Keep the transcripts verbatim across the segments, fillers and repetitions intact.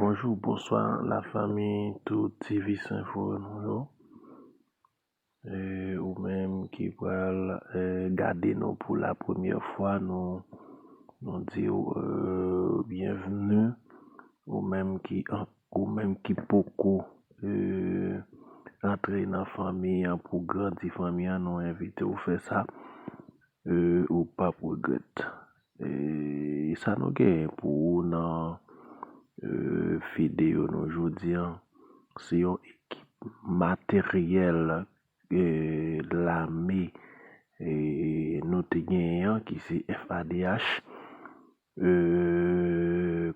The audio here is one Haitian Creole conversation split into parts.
Bonjou, bonswa, lafanmi, tout T V Info nou yo. E, ou menm ki pral, e, gade nou pou la premyè fwa, nou, nou di w, e, byenvni. Ou menm ki, ou menm ki poko, e, antre nan fanmi an, pou grandi fanmi an, nou envite w fè sa. E, ou p ap regrèt. E, sa nou genyen pou ou nan, e, videyo nou jodi an, se yon ekip materyèl, e, lame, e, nou te genyen an, ki se F A D H, e,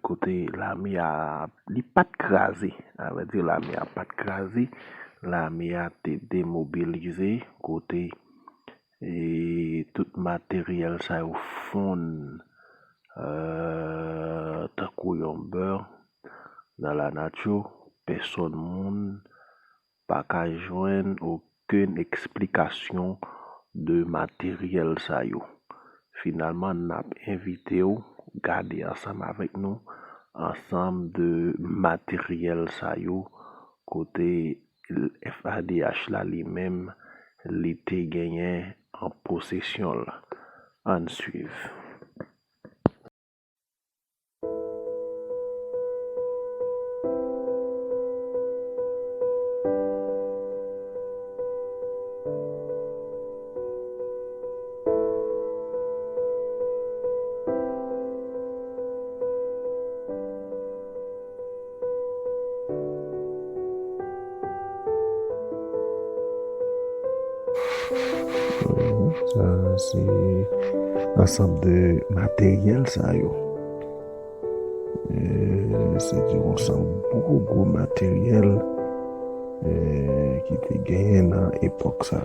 kote lame a, li pa t kraze. A vrè di, lame a pa t kraze. Lame a te demobilize, kote, e, tout materyèl sa yo fonn, e, tankou yon bè nan lanati. Pèsòn moun pa ka jwenn okenn eksplikasyon de materyèl sa yo. Finalman, n ap envite w gade ansanm avèk nou ansanm de materyèl sa yo, kote F A D H la li menm, li te genyen an posesyon l. Ann swiv. Sa se ansanm de materyèl sa yo. E, se te yon ansanm gwo, gwo materyèl, e, ki te genyen nan epòk sa.